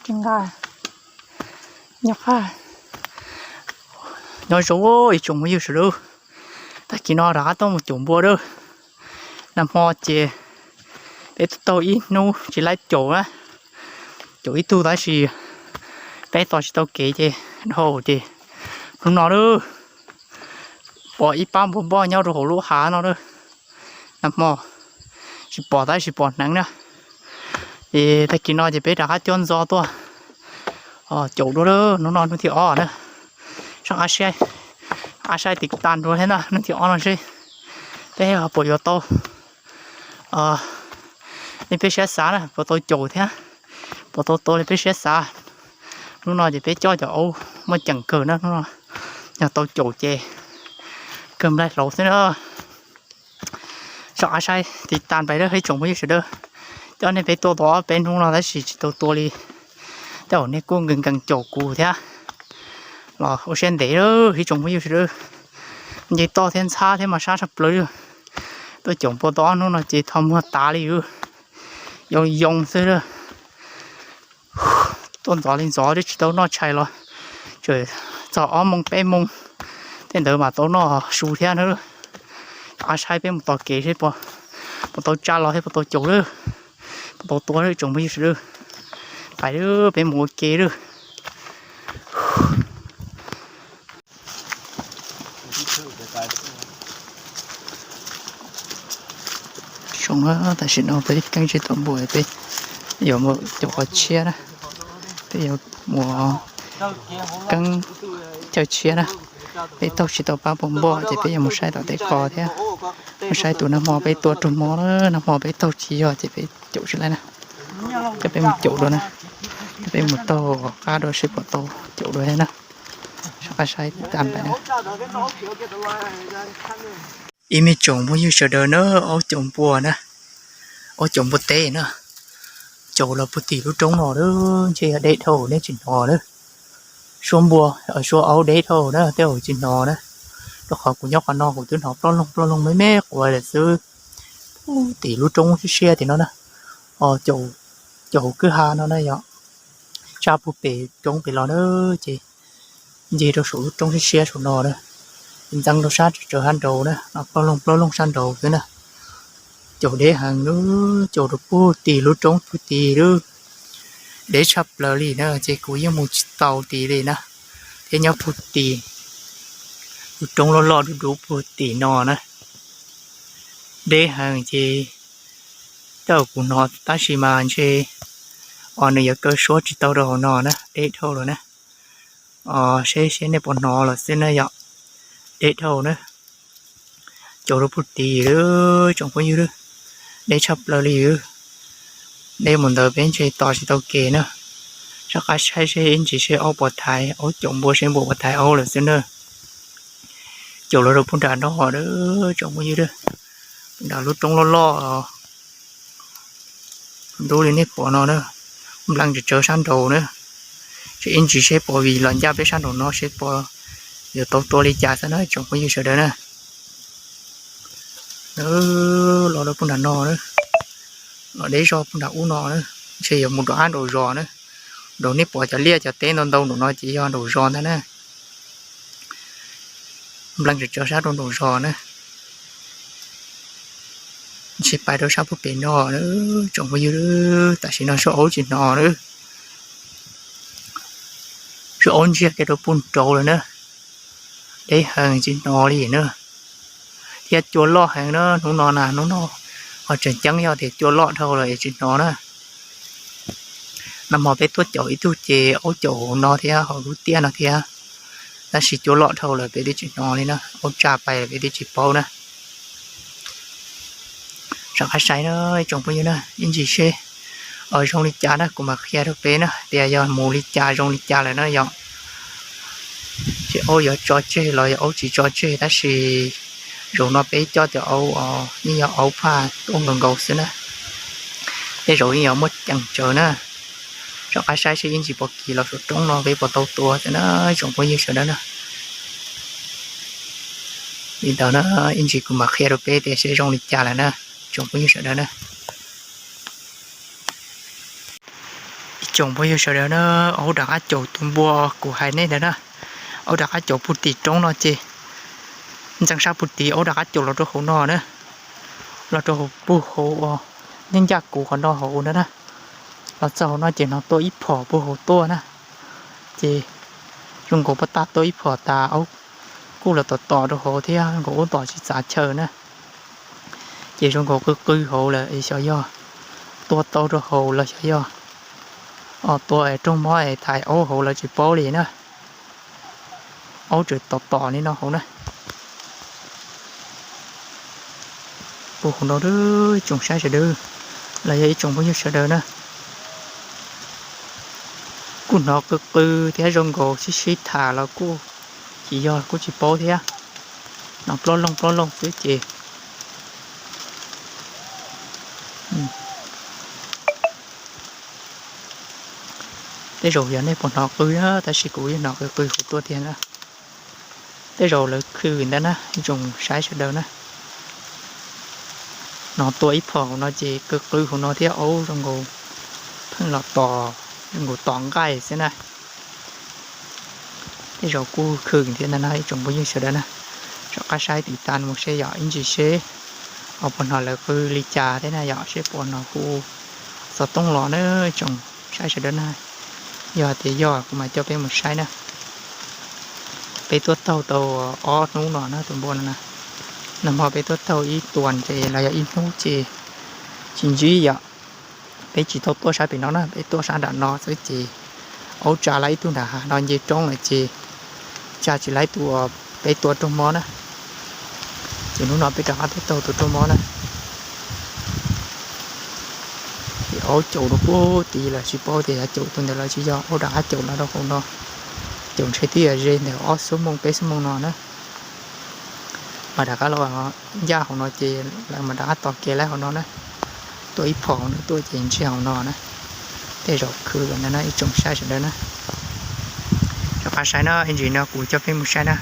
Nqa, nyob qab, nyob zoo ib tsoom phooj ywg sawv daws. Tag kis no rov qab tuaj mus caum npua lawm. Nag hmo ces peb tuaj tau ib hnub tsis laib caum na, caum ib tug tab sis peb tos tsis tau kev ces dhau ces hnub no lawm pom ib pab npua npoj nyob rau hauv lub hav no lawm. Nag hmo tsis pom tab sis pom hneev na. Ces tag kis no ces peb rov qab cuab ntxo tuaj caum dua lawm. Hnub no hnub thib ob na, soj qab saib tiv tas dua thiab na, hnub thib ob no seb peb ho puas yuav tau li peb siab xav na, puas tau caum thiab puas tau tua li peb siab xav. Hnub no ces peb coj cov aub muaj ceem kawg na, hnub no yog tau caum ces kawg nplaig hlauv xwb na. Soj qab saib tiv tas pais lawm ib tsoom phooj ywg sawv daws. Coj nej peb tuaj tau ob peb hnub no tab sis tsis tau tua li, tej zaum nej kuj nkees nkees caum kuv thiab los ua siab ntev lawm ib tsoom phooj ywg sawv daws. Nce toj thiab ntxhab thiab mas sab tshaj plaws li. Tuaj caum npua tau ob hnub no ces tho muag tas li, yoo yoo xwb. Tuaj ntxov li ntxov twb tsis tau noj tshais los tseem txog ob moos peb moos tej ntawd mas tau noj su thiab na. Rov qab saib peb mus tos kev seb puas tau tsa los thiab puas tau caum lawm, puas tau tua lawm tsoom phooj ywg sawv daws. Pais lawm peb mus ua ke lawm. Tam sim no peb keeb tsis tau npua, peb yuav mus caum qhov tshiab na, peb yuav mus keeb chaw tshiab na. Peb taug tsis tau pab npua npoj ces peb yuav mus saib tom tej ko thiab, mus saib tus nag hmo peb tua raug mob na, nag hmo peb taug tsis yog ces peb caum tsis laib na. Coj peb mus caum dua na, coj peb mus taug qab dua seb puas tau caum dua thiab na. Soj qab saib tas pais na. Ib me tsoom phooj ywg sawv daws na, aub caum npua na, aub caum npua teb na, caum los puag tim lub roob no lawm, ntshe yog deb dhau nej tsis hnov lawm. Suab npua, suab aub deb dhau na tej zaum tsis hnov na, rau qhov kuv nyob qhov no kuv twb hnov ploj loog ploj loog me me quav lawm xwb. Puag tim lub roob siab siab tim no na, caum hauv kwj ha no na yom, tsa puag pem roob pem los na, ces ncig rau saum lub roob siab siab saum no na, ntxeev rau sab tsawv sab nraud na, ploj loog ploj loog sab nraud xwb na. Caum deb heev lawm, caum rau puag tim lub roob puag tim lawm, deb tshaj plaws li na, ces kuv yeej mus tsis tau tid li na, thiab nyob puag tim lub roob loj loj dub dub puag tim no na, deb heev ces tej zaum kuv hnov tab sis mas ntshe os nws yuav kaw suab tsis tau rau hauv no na, deb dhau lawm na. Os, seb seb nej puas hnov los xwb na yom, deb dhau na. Caum rau puag tim lawm tsoom phooj ywg, deb tshaj plaws li. Deb mus ntawd peb ntshe tos tsis tau kev na. Soj qab saib seb ib ntsis seb aub puas thaiv, aub caum npua seb npua puas thaiv aub lawm xwb na. Caum los rau puag nram no na tsoom phooj ywg, puag nram lub roob loj loj ntub li nej pom no na, nplees tsawv tsawv sab nraud na. Seb ib ntsis seb puas vim los ncaj peb sab nraum no seb puas yuav tau tua li cas xwb na tsoom phooj ywg sawv daws na. Los rau puag nram no na, los deb zog puag nram ub no na, ntshe yuav mus rau qab nraum zos na. Nraum nej pom cov liaj cov teb ntau ntau nraum no ces yog nraum zos ntag na. Nplees tsawv tsawv sab rau nraum zos na. Ntshe pais rau sab puag pem no na tsoom phooj ywg, tam sim no suab aub tsis hnov na. Suab aub ntsiag kiag rau puag nraud lawm na. Deb heev tsis hnov li na. Thiab cua loj heev na hnub no na, hnub no ho tseem ceeb yog tias cua loj dhau lawm es tsis hnov na. Nag hmo peb tuaj caum ib tug ces aub caum hauv no thiab hauv lub tiaj no thiab, tab sis cua loj dhau lawm peb twb tsis hnov li na, aub tsa pais lawm peb twb tsis paub na. Soj qab saib na tsoom phooj ywg na, ib ntsis seb zoo li cas na kuv mam qhia rau peb na tias yog mus li cas zoo li cas lawm na yom. Ces aub yuav tso tseg los yog aub tsis tso tseg, tab sis zaum no peb coj cov aub os yeej yog aub phaj tuaj nkaus nkaus xwb na. Tej zaum yeej yuav muaj ceem tsawv na. Soj qab saib seb ib ntsis puas kis los saum roob no peb puas tau tua xwb na tsoom phooj ywg sawv daws na. Li ntawd na, ib ntsis kuv mam qhia rau peb tias seb zoo li cas lawm na tsoom phooj ywg sawv daws na. Ib tsoom phooj ywg sawv daws na, aub rov qab caum tus npua kuv hais nej ntawd na. Aub rov qab caum puag tim roob no ces, ntxeev sab puag tim aub rov qab caum los rau hauv no na. Los rau hauv puag hauv uas nyob ncaj kuv qhov no hauv ntawd na. Los txog hauv no ces hnov tua ib phom puag hauv tuaj na. Ces zoo nkaus puag ta tua ib phom tas aub kuj los tom tom rau hauv thiab, zoo nkaus aub tom tsis txav chaw na. Ces zoo nkaus qw qw hauv lawm xyov yog tua tau rau hauv los xyov yog tua es raug mob es thaiv aub hauv lawv tsis paub li na. Aub tseem tom tom li no hauv na. Puag hauv no ib tsoom saib sawv daws los yog ib tsoom phooj ywg sawv daws na, kuj hnov qw qw thiab zoo nkaus sib sib tham los kuj tsis yog kuj tsis paub thiab. Hnov plob looj plob looj xwb ces tej zaum yog nej puas hnov qw, tab sis kuv yeej hnov qw qw hauv tuaj tiag na. Tej zaum lawv khw ntawd na ib tsoom saib sawv daws na. Hnov tua ib phom hauv no ces qw qw hauv no thiab aub zoo nkaus pheej los tos, zoo nkaus tos nqaij xwb na. Tej zaum kuj khw thiab ntag na ib tsoom phooj ywg sawv daws na. Rov qab saib tiv tas mus seb yom, ib ntsis seb ho puas hnov lawv qw li cas thiab na yom, seb puas hnov hu xov tooj los na ib tsoom saib sawv daws na. Yog tias yog kuv mam coj peb mus saib na. Peb tuaj taug tau ob hnub no na tus npua no na. Nag hmo peb tuaj taug ib tuas ces los yog ib hnub ces tsis ntsib yom. Peb tsis tau tuaj sab pem no na, peb tuaj sab nram no xwb ces aub tsa lawv ib tug nram hav no nce roob lawm ces tsa tsis lawv tus uas peb tua raug mob na. Ces hnub no peb rov qab tuaj taug tus raug mob na. Ces aub caum rau puag tid lawm tsis paub tias yog caum tus ntawd los tsis yog, aub rov qab caum los rau hauv no. Caum ntshe twb yog ze ntawm ob xuab moos peb xuab moos no na. Mas rov qab los ncaj hauv no ces lawv mas rov qab tos kev lawm hauv no na. Tuaj ib phom no tuaj ces ntshe hauv no na. Tej zaum khw lawm ntag na ib tsoom saib sawv daws na. Rov qab saib na, ib ntsis no kuv coj peb mus saib na.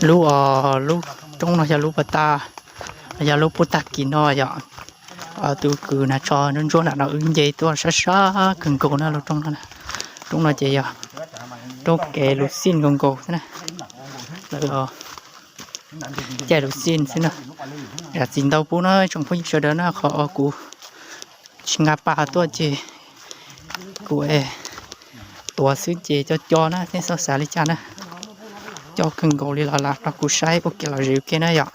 Lub, lub roob no yog lub puag ta, yog lub puag tag kis no yom. Tus kws nas tso ntsuab ntsuab nram no wb nce tuaj sab sab kawg nkaus na lub roob no. Roob no ces yog roob kev luv xij nkaus nkaus xwb na. Lawv caij luv xij xwb na. Zam txim ntau pub na tsoom phooj ywg sawv daws na, qhov kuv tsis nqa pas tuaj ces kuv tuav xwb ces co co na, nej txhob xav li cas na. Co kawg nkaus li los lam rau kuv saib ua kev lom zem ua ke na yom.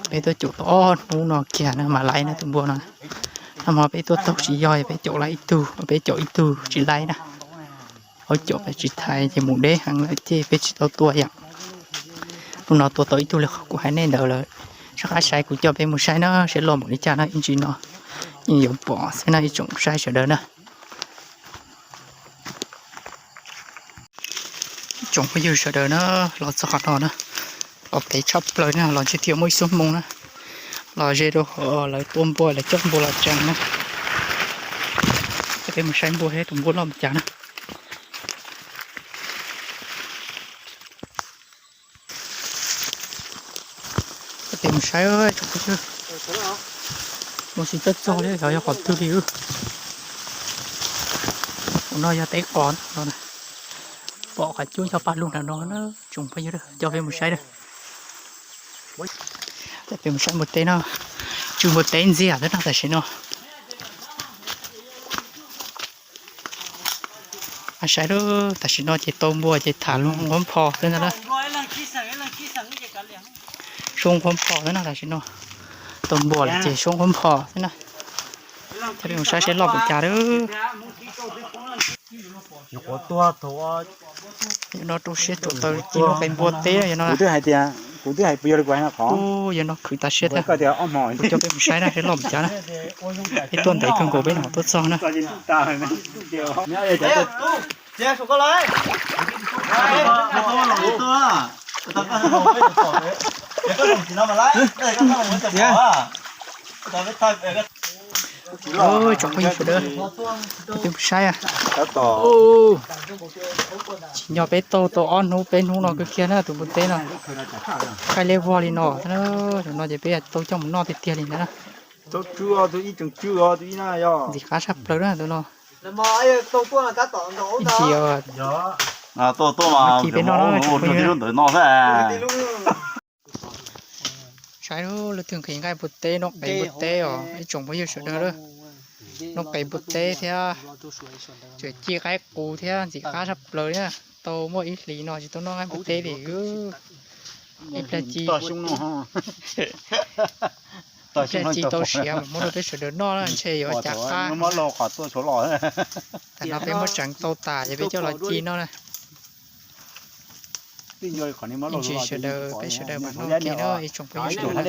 Peb tuaj caum tau ob hnub no kiag na mam laib na tus npua no. Nag hmo peb tuaj taug tsis yog, peb caum laib ib tug, peb caum ib tug tsis laib na. Aub caum peb tsis thaiv ces mus deb heev lawm ces peb tsis tau tua yom. Hnub no tua tau ib tug li qhov kuv hais nej ntawd lawm. Rov qab saib kuv coj peb mus saib na seb loj npaum li cas na, ib ntsis no yeej yuav pom xwb na ib tsoom saib sawv daws na. Ib tsoom phooj ywg sawv daws na, los txog qhov no na, los pem tshaj plaws na, los ntshe thiaj muaj ib xuab moos na. Los ze rau qhov lawv tua npua, lawv coj npua los tsees na. Coj peb mus saib npua seb tus npua loj npaum cas na. Coj peb mus saib tsoom phooj ywg. Mus tsis txog txog li xyov yog qhov twg li. Hauv no yog teb qos no. Pom qhov cub ncho paj lug nram no na tsoom phooj ywg, coj peb mus saib. Coj peb mus saib npua teb no. Tsw npua teb ntxiag xwb no tam sim no. Saib lawm, tam sim no ces tau npua ces tham lub nqhuab npho xwb ntag na. Suab nqhuab npho xwb na tam sim no. Tau npua lawm ces suab nqhuab npho xwb na. Coj peb mus saib seb loj npaum cas lawm. Yog no rau siab tsuas tau ci lub qe npua teb yog no. Kuv twb hais tias, kuv twb hais puas yog li kuv hais no qhov. Yog no khwv tas siab thiab. Kuv coj peb mus saib na seb loj npaum cas na. Peb tuaj ntev kawg nkaus peb hnov tuaj txog na. Tsoom phooj ywg sawv daws, peb mus saib. Tsis nco peb taug tau ob hnub peb hnub no kawg kiag na tus npua teb no. Qaij liab vog li no, tus no ces peb taug coj mus noj tiag tiag li ntag na. Ntxim qab tshaj plaws na tus no. Ib ntsis tuaj tuaj mas ces peb noj no tsoom phooj ywg. Saib lub twg nqhis nqaij npua teb, noj qev npua teb os ib tsoom phooj ywg sawv daws. Noj qev npua teb thiab, tsuas ci qaib qus thiab ntxim qab tshaj plaws thiab. Tau muaj ib hlis no tsis tau noj nqaij npua teb li. Ib pliag ci, ib pliag ci tau siav mas muab rau peb sawv daws noj na, ntshe yuav cas qab. Tam no peb muab tseev tau tas ces peb coj los ci noj na. Ib ntsis sawv daws peb sawv daws mas noj ua ke na ib tsoom phooj ywg sawv daws.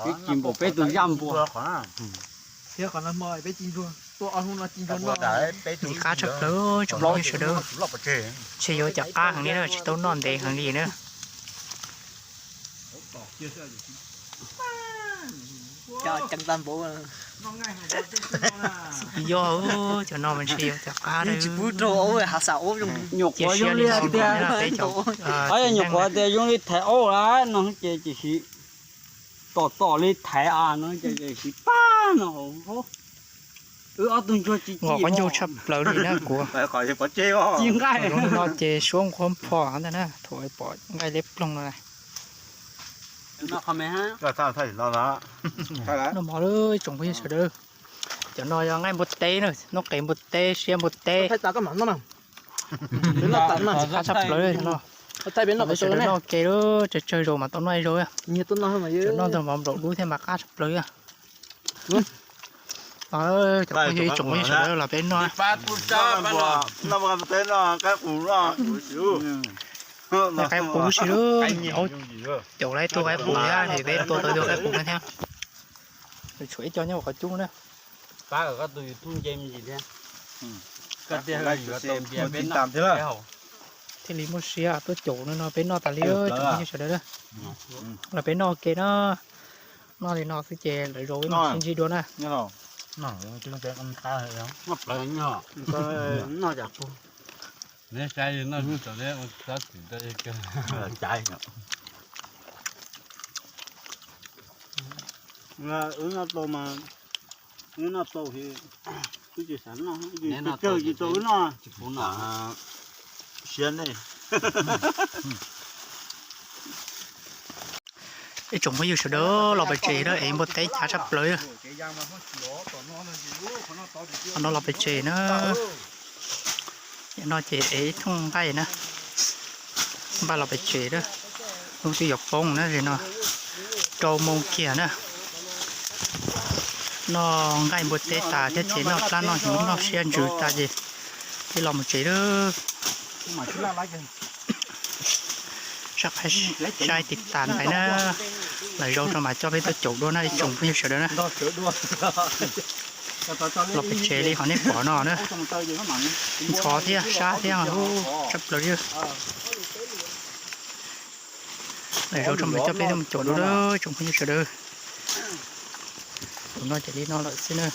Peb ci npaum peb tus zaj npua. Ntxim qab tshaj plaws tsoom phooj ywg sawv daws. Ntshe yuav cas qab heev li na, tsis tau noj ntev heev li na. Yog, cov no mas ntshe yuav cas qab. Nyuam qhuav zoo li hais tias, nyuam qhuav tias zoo li thaiv aub lawm no ces tiam sis tom tom li thaiv a no ces tiam sis pab no hauv. Wb ob tug ntsuag ci ci, qhov ncauj tshaj plaws li na kuv. Ci nqaij no ces suab nqhuab npho ntag na, thaum pom nqaij liab ploog no na. Noj mov lawm tsoom phooj ywg sawv daws. Cov no yog nqaij npua teb na, noj qev npua teb, siab npua teb. Ntxim qab tshaj plaws no. Peb sawv daws noj ua ke lawm, tsawg tsawg zaus mas tau noj ib zaug. Cov noj ntawm mov nplaum dub thiab mas qab tshaj plaws. Cov phooj ywg ib tsoom phooj ywg sawv daws los peb noj. Noj qaib qus lub si lawm, caum lawm ib tug qaib qus thiab, peb tua tau ib tug qaib qus no thiab. Tshuav ib co nyob qhov cub na. Thiaj li muaj siab tuaj caum no no peb noj tas li tsoom phooj ywg sawv daws na. Los peb noj ua ke na. Noj li no xwb ces lwm zaus peb mam sib ntsib dua na. Wb noj tau, wb noj tau, wb tsis xav noj, wb tsis tau wb noj. Siab nej. Ib tsoom phooj ywg sawv daws los pem tsev na, ev npua teb cav tshaj plaws. Qhov no los pem tsev na. No ces ev ib thooj nqaij na, npaj los pem tsev na. Hnub twb yuav poob na, no rau moo kiag na. Noj nqaij npua teb tas thiab ces noj plab noj hnyuv noj siab ntsws tas ces peb los mus tsev lawm. Saib tiv tas ntaiv na, lwm zaus rau mam coj peb tuaj caum dua na ib tsoom phooj ywg sawv daws na. Los pem tsev li qhov nej pom no na, ntxhov thiab sab thiab, tshaj plaws li. Lwm zaus rau mam coj peb tuaj mus caum dua na ib tsoom phooj ywg sawv daws. Tus no ces li no lawm xwb na.